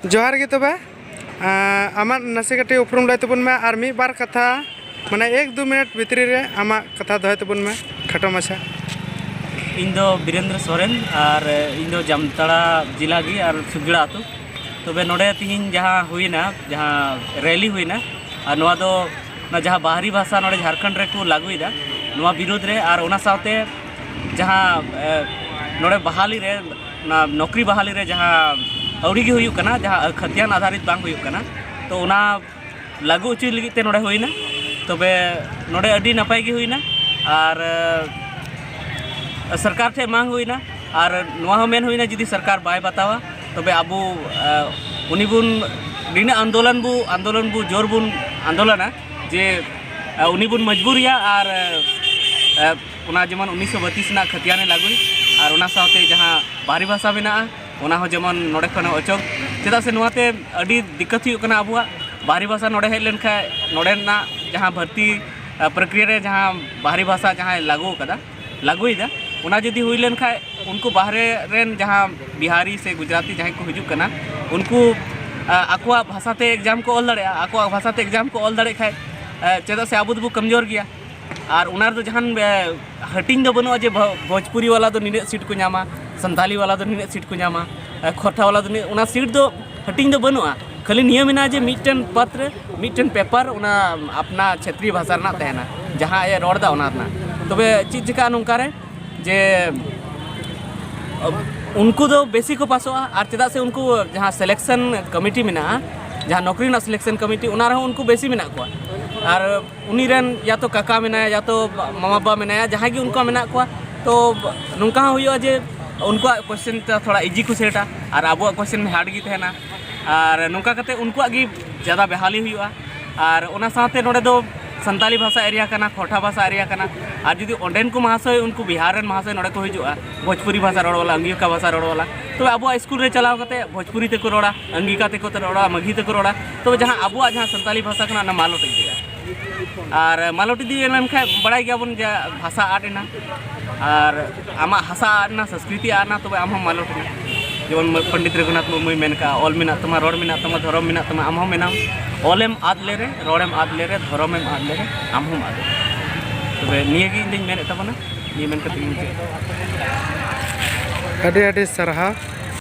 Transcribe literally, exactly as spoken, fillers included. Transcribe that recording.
ᱡᱚᱦᱟᱨ ᱜᱮ ᱛᱚᱵᱮ᱾ ᱟᱸ, ᱟᱢᱟᱜ ᱱᱟᱥᱮ ᱠᱟᱹᱴᱤᱡ ᱩᱯᱨᱩᱢ ᱞᱟᱹᱭ ᱛᱟᱵᱚᱱ ᱢᱮ ᱟᱨ ᱢᱤᱫ ᱵᱟᱨ ᱠᱟᱛᱷᱟ, ᱢᱟᱱᱮ ᱮᱠ ᱫᱩ ᱢᱤᱱᱤᱴ ᱵᱷᱤᱛᱨᱤ ᱨᱮ ᱟᱢᱟᱜ ᱠᱟᱛᱷᱟ ᱫᱚᱦᱚᱭ ᱛᱟᱵᱚᱱ ᱢᱮ, ᱠᱷᱟᱴᱚ ᱢᱟᱪᱷᱟ᱾ ᱤᱧ ᱫᱚ ᱵᱤᱨᱮᱱᱫᱨᱚ ᱥᱚᱨᱮᱱ ᱟᱨ ᱤᱧ ᱫᱚ ᱡᱟᱢᱛᱟᱲᱟ ᱡᱮᱞᱟ ᱜᱮ ᱟᱨ ᱥᱩᱜᱽᱲᱟ ᱟᱹᱛᱩ᱾ ᱛᱚᱵᱮ ᱱᱚᱰᱮ ᱛᱤᱦᱤᱧ ᱡᱟᱦᱟᱸ ᱦᱩᱭᱱᱟ, ᱡᱟᱦᱟᱸ ᱨᱮᱞᱤ ᱦᱩᱭᱱᱟ, ᱟᱨ ᱱᱚᱣᱟ ᱫᱚ ᱚᱱᱟ ᱡᱟᱦᱟᱸ ᱵᱟᱦᱨᱤ ᱵᱷᱟᱥᱟ ᱱᱚᱰᱮ ᱡᱷᱟᱲᱠᱷᱚᱸᱰ ᱨᱮᱠᱚ ᱞᱟᱹᱜᱩᱭᱮᱫᱟ, ᱱᱚᱣᱟ ᱵᱤᱨᱳᱫᱷ ᱨᱮ, ᱟᱨ ᱚᱱᱟ ᱥᱟᱶᱛᱮ ᱡᱟᱦᱟᱸ ᱮ, ᱱᱚᱰᱮ ᱵᱟᱦᱟᱞᱤ ᱨᱮ, ᱚᱱᱟ ᱱᱚᱠᱨᱤ ᱵᱟᱦᱟᱞᱤ ᱨᱮ ᱡᱟᱦᱟᱸ ᱟᱹᱣᱲᱤ ᱜᱮ ᱦᱩᱭᱩᱜ ᱠᱟᱱᱟ, ᱡᱟᱦᱟᱸ ᱠᱷᱟᱹᱛᱤᱭᱟᱱ ᱟᱫᱷᱟᱨᱤᱛ ᱵᱟᱝ ᱦᱩᱭᱩᱜ ᱠᱟᱱᱟ, ᱛᱚ ᱚᱱᱟ ᱞᱟᱹᱜᱩ ᱦᱚᱪᱚᱭ ᱞᱟᱹᱜᱤᱫ ᱛᱮ ᱱᱚᱰᱮ ᱦᱩᱭᱱᱟ᱾ ᱛᱚᱵᱮ ᱱᱚᱰᱮ ᱟᱹᱰᱤ ᱱᱟᱯᱟᱭ ᱜᱮ ᱦᱩᱭᱱᱟ, ᱟᱨ ᱮ, ᱥᱚᱨᱠᱟᱨ ᱴᱷᱮᱱ ᱢᱟᱝ ᱦᱩᱭᱱᱟ, ᱟᱨ ᱱᱚᱣᱟ ᱦᱚᱸ ᱢᱮᱱ ᱦᱩᱭᱱᱟ ᱡᱩᱫᱤ ᱥᱚᱨᱠᱟᱨ ᱵᱟᱭ ᱵᱟᱛᱟᱣᱟ, ᱛᱚᱵᱮ ᱟᱵᱚ ᱮ, ᱩᱱᱤ ᱵᱚᱱ ᱱᱤᱱᱟᱹᱜ ᱟᱱᱫᱳᱞᱚᱱ ᱵᱚ ᱟᱱᱫᱳᱞᱚᱱ ᱵᱚ ᱡᱳᱨ ᱵᱚᱱ ᱟᱱᱫᱳᱞᱚᱱᱟ ᱡᱮ ᱮ, ᱩᱱᱤ ᱵᱚᱱ ᱢᱚᱡᱽᱵᱩᱨᱮᱭᱟ, ᱟᱨ ᱮ, ᱚᱱᱟ ᱡᱮᱢᱚᱱ ᱩᱱᱤᱥᱥᱚ ᱵᱟᱛᱤᱥ ᱨᱮᱱᱟᱜ ᱠᱷᱟᱹᱛᱤᱭᱟᱱᱮ ᱞᱟᱹᱜᱩᱭ, ᱟᱨ ᱚᱱᱟ ᱥᱟᱶᱛᱮ ᱡᱟᱦᱟᱸ ᱵᱟᱦᱨᱤ ᱵᱷᱟᱥᱟ ᱢᱮᱱᱟᱜᱼᱟ, ᱚᱱᱟ ᱦᱚᱸ ᱡᱮᱢᱚᱱ ᱱᱚᱰᱮ ᱠᱷᱚᱱ ᱚᱪᱚᱜ᱾ ᱪᱮᱫᱟᱜ ᱥᱮ ᱱᱚᱣᱟᱛᱮ ᱟᱹᱰᱤ ᱫᱤᱠᱠᱟᱛ ᱦᱩᱭᱩᱜ ᱠᱟᱱᱟ ᱟᱵᱚᱣᱟᱜ᱾ ᱵᱟᱦᱨᱤ ᱵᱷᱟᱥᱟ ᱱᱚᱰᱮ ᱦᱮᱡ ᱞᱮᱱᱠᱷᱟᱱ ᱱᱚᱰᱮᱱᱟᱜ ᱡᱟᱦᱟᱸ ᱵᱷᱟᱨᱛᱤ ᱮ, ᱯᱨᱚᱠᱨᱤᱭᱟ ᱨᱮ ᱡᱟᱦᱟᱸ ᱵᱟᱦᱨᱤ ᱵᱷᱟᱥᱟ ᱡᱟᱦᱟᱸᱭ ᱞᱟᱹᱜᱩ ᱟᱠᱟᱫᱟ, ᱞᱟᱹᱜᱩᱭᱮᱫᱟ, ᱚᱱᱟ ᱡᱩᱫᱤ ᱦᱩᱭ ᱞᱮᱱᱠᱷᱟᱱ ᱩᱱᱠᱩ ᱵᱟᱦᱨᱮ ᱨᱮᱱ ᱡᱟᱦᱟᱸ ᱵᱤᱦᱟᱨᱤ ᱥᱮ ᱜᱩᱡᱽᱨᱟᱴᱤ ᱡᱟᱦᱟᱸᱭ ᱠᱚ ᱦᱤᱡᱩᱜ ᱠᱟᱱᱟ, ᱩᱱᱠᱩ ᱮ, ᱟᱠᱚᱣᱟᱜ ᱵᱷᱟᱥᱟᱛᱮ ᱮᱠᱡᱟᱢ ᱠᱚ ᱚᱞ ᱫᱟᱲᱮᱭᱟᱜᱼᱟ᱾ ᱟᱠᱚᱣᱟᱜ ᱵᱷᱟᱥᱟᱛᱮ ᱮᱠᱡᱟᱢ ᱠᱚ ᱚᱞ ᱫᱟᱲᱮᱭᱟᱜ ᱠᱷᱟᱱ, ᱮ, ᱪᱮᱫᱟᱜ ᱥᱮ ᱟᱵᱚ ᱫᱚᱵᱚ ᱠᱚᱢᱡᱳᱨ ᱜᱮᱭᱟ᱾ ᱟᱨ ᱚᱱᱟ ᱨᱮᱫᱚ ᱡᱟᱦᱟᱱ ᱮ, ᱦᱟᱹᱴᱤᱧ ᱫᱚ ᱵᱟᱹᱱᱩᱜᱼᱟ ᱡᱮ ᱵᱷᱚ-, ᱵᱷᱳᱡᱽᱯᱩᱨᱤ ᱵᱟᱞᱟ ᱫᱚ ᱱᱤᱱᱟᱹᱜ ᱥᱤᱴ ᱠᱚ ᱧᱟᱢᱟ, ᱥᱟᱱᱛᱟᱞᱤ ᱵᱟᱞᱟ ᱫᱚ ᱱᱤᱱᱟᱹᱜ ᱥᱤᱴ ᱠᱚ ᱧᱟᱢᱟ, ᱮ, ᱠᱷᱚᱨᱴᱷᱟ ᱵᱟᱞᱟ ᱫᱚ ᱱᱤᱱᱟᱹᱜ, ᱚᱱᱟ ᱥᱤᱴ ᱫᱚ ᱦᱟᱹᱴᱤᱧ ᱫᱚ ᱵᱟᱹᱱᱩᱜᱼᱟ᱾ ᱠᱷᱟᱹᱞᱤ ᱱᱤᱭᱟᱹ ᱢᱮᱱᱟᱜᱼᱟ ᱡᱮ ᱢᱤᱫᱴᱮᱱ ᱯᱟᱛ ᱨᱮ ᱢᱤᱫᱴᱮᱱ ᱯᱮᱯᱟᱨ ᱚᱱᱟ ᱟᱯᱱᱟ ᱪᱷᱮᱛᱨᱤᱭᱚ ᱵᱷᱟᱥᱟ ᱨᱮᱱᱟᱜ ᱛᱟᱦᱮᱱᱟ, ᱡᱟᱦᱟᱸ ᱟᱡ ᱮ ᱨᱚᱲ ᱮᱫᱟ ᱚᱱᱟ ᱨᱮᱱᱟᱜ᱾ ᱛᱚᱵᱮ ᱪᱮᱫ ᱪᱤᱠᱟᱹᱜᱼᱟ ᱱᱚᱝᱠᱟ ᱨᱮ ᱡᱮ ᱩᱱᱠᱩ ᱫᱚ ᱵᱮᱥᱤ ᱠᱚ ᱯᱟᱥᱚᱜᱼᱟ? ᱟᱨ ᱪᱮᱫᱟᱜ ᱥᱮ ᱩᱱᱠᱩ ᱡᱟᱦᱟᱸ ᱥᱤᱞᱮᱠᱥᱚᱱ ᱠᱚᱢᱤᱴᱤ ᱢᱮᱱᱟᱜᱼᱟ, ᱡᱟᱦᱟᱸ ᱱᱚᱠᱨᱤ ᱨᱮᱱᱟᱜ ᱥᱤᱞᱮᱠᱥᱚᱱ ᱠᱚᱢᱤᱴᱤ, ᱚᱱᱟ ᱨᱮᱦᱚᱸ ᱩᱱᱠᱩ ᱵᱮᱥᱤ ᱢᱮᱱᱟᱜ ᱠᱚᱣᱟ᱾ ᱟᱨ ᱩᱱᱤ ᱨᱮᱱ ᱭᱟ ᱛᱚ ᱠᱟᱠᱟ ᱢᱮᱱᱟᱭᱟ, ᱭᱟ ᱛᱚ ᱢᱟᱢᱟ ᱵᱟᱵᱟ ᱢᱮᱱᱟᱭᱟ, ᱡᱟᱦᱟᱸᱭ ᱜᱮ ᱩᱱᱠᱩᱣᱟᱜ ᱢᱮᱱᱟᱜ ᱠᱚᱣᱟ, ᱛᱚ ᱱᱚᱝᱠᱟ ᱦᱚᱸ ᱦᱩᱭᱩᱜᱼᱟ ᱡᱮ ᱩᱱᱠᱩᱣᱟᱜ ᱠᱚᱥᱪᱮᱱ ᱛᱮ ᱛᱷᱚᱲᱟ ᱤᱡᱤ ᱠᱚ ᱥᱮᱴᱟ ᱟᱨ ᱟᱵᱚᱣᱟᱜ ᱠᱚᱥᱪᱮᱱ ᱦᱟᱨᱰ ᱜᱮ ᱛᱟᱦᱮᱱᱟ᱾ ᱟᱨ ᱱᱚᱝᱠᱟ ᱠᱟᱛᱮ ᱩᱱᱠᱩᱣᱟᱜ ᱜᱮ ᱡᱟᱫᱟ ᱵᱮᱦᱟᱞᱤ ᱦᱩᱭᱩᱜᱼᱟ᱾ ᱟᱨ ᱚᱱᱟ ᱥᱟᱶᱛᱮ ᱱᱚᱰᱮ ᱫᱚ ᱥᱟᱱᱛᱟᱞᱤ ᱵᱷᱟᱥᱟ ᱮᱨᱤᱭᱟ ᱠᱟᱱᱟ, ᱠᱷᱚᱨᱴᱷᱟ ᱵᱷᱟᱥᱟ ᱮᱨᱤᱭᱟ ᱠᱟᱱᱟ᱾ ᱟᱨ ᱡᱩᱫᱤ ᱚᱸᱰᱮᱱ ᱠᱚ ᱢᱟᱦᱟᱥᱚᱭ, ᱩᱱᱠᱩ ᱵᱤᱦᱟᱨ ᱨᱮᱱ ᱢᱟᱦᱟᱥᱚᱭ ᱱᱚᱰᱮ ᱠᱚ ᱦᱤᱡᱩᱜᱼᱟ, ᱵᱷᱳᱡᱽᱯᱩᱨᱤ ᱵᱷᱟᱥᱟ ᱨᱚᱲ ᱵᱟᱞᱟ, ᱟᱝᱜᱤᱠᱟ ᱵᱷᱟᱥᱟ ᱨᱚᱲ ᱵᱟᱞᱟ, ᱛᱚᱵᱮ ᱟᱵᱚᱣᱟᱜ ᱥᱠᱩᱞ ᱨᱮ ᱪᱟᱞᱟᱣ ᱠᱟᱛᱮ ᱵᱷᱳᱡᱽᱯᱩᱨᱤ ᱛᱮᱠᱚ ᱨᱚᱲᱟ, ᱟᱝᱜᱤᱠᱟ ᱛᱮᱠᱚ ᱨᱚᱲᱟ, ᱢᱟᱜᱷᱤ ᱛᱮᱠᱚ ᱨᱚᱲᱟ, ᱛᱚᱵᱮ ᱡᱟᱦᱟᱸ ᱟᱵᱚᱣᱟᱜ ᱡᱟᱦᱟᱸ ᱥᱟᱱᱛᱟᱞᱤ ᱵᱷᱟᱥᱟ ᱠᱟᱱᱟ, ᱚᱱᱟ ᱢᱟᱞᱚᱴ ᱤᱫᱤᱜᱼᱟ᱾ ᱟᱨ ᱢᱟᱞᱚᱴ ᱤᱫᱤ ᱞᱮᱱᱠᱷᱟᱱ ᱵᱟᱲᱟᱭ ᱜᱮᱭᱟᱵᱚᱱ ᱡᱮ ᱵᱷᱟᱥᱟ ᱟᱫ ᱮᱱᱟ, ᱟᱨ ᱟᱢᱟᱜ ᱦᱟᱥᱟ ᱟᱫ ᱮᱱᱟ, ᱥᱚᱸᱥᱠᱨᱤᱛᱤ ᱟᱫ ᱮᱱᱟ, ᱛᱚᱵᱮ ᱟᱢ ᱦᱚᱸᱢ ᱢᱟᱞᱚᱴ ᱮᱱᱟ᱾ ᱡᱮᱢᱚᱱ ᱯᱚᱱᱰᱤᱛ ᱨᱚᱜᱷᱩᱱᱟᱛᱷ ᱢᱩᱨᱢᱩᱭ ᱢᱮᱱ ᱠᱟᱜᱼᱟ, "ᱚᱞ ᱢᱮᱱᱟᱜ ᱛᱟᱢᱟ, ᱨᱚᱲ ᱢᱮᱱᱟᱜ ᱛᱟᱢᱟ, ᱫᱷᱚᱨᱚᱢ ᱢᱮᱱᱟᱜ ᱛᱟᱢᱟ, ᱟᱢ ᱦᱚᱸ ᱢᱮᱱᱟᱢ, ᱚᱞᱮᱢ ᱟᱫ ᱞᱮᱨᱮ, ᱨᱚᱲᱮᱢ ᱟᱫ ᱞᱮᱨᱮ, ᱫᱷᱚᱨᱚᱢᱮᱢ ᱟᱫ ᱞᱮᱨᱮ, ᱟᱢ ᱦᱚᱸᱢ ᱟᱫᱚᱜ᱾" ᱛᱚᱵᱮ ᱱᱤᱭᱟᱹ ᱜᱮ ᱤᱧ ᱫᱚᱧ ᱢᱮᱱᱮᱫ ᱛᱟᱵᱚᱱᱟ, ᱱᱤᱭᱟᱹ ᱢᱮᱱ ᱠᱟᱛᱮ ᱜᱤᱧ ᱢᱩᱪᱟᱹᱫ ᱮᱫᱟ᱾ ᱟᱹᱰᱤ ᱟᱹᱰᱤ ᱥᱟᱨᱦᱟᱣ᱾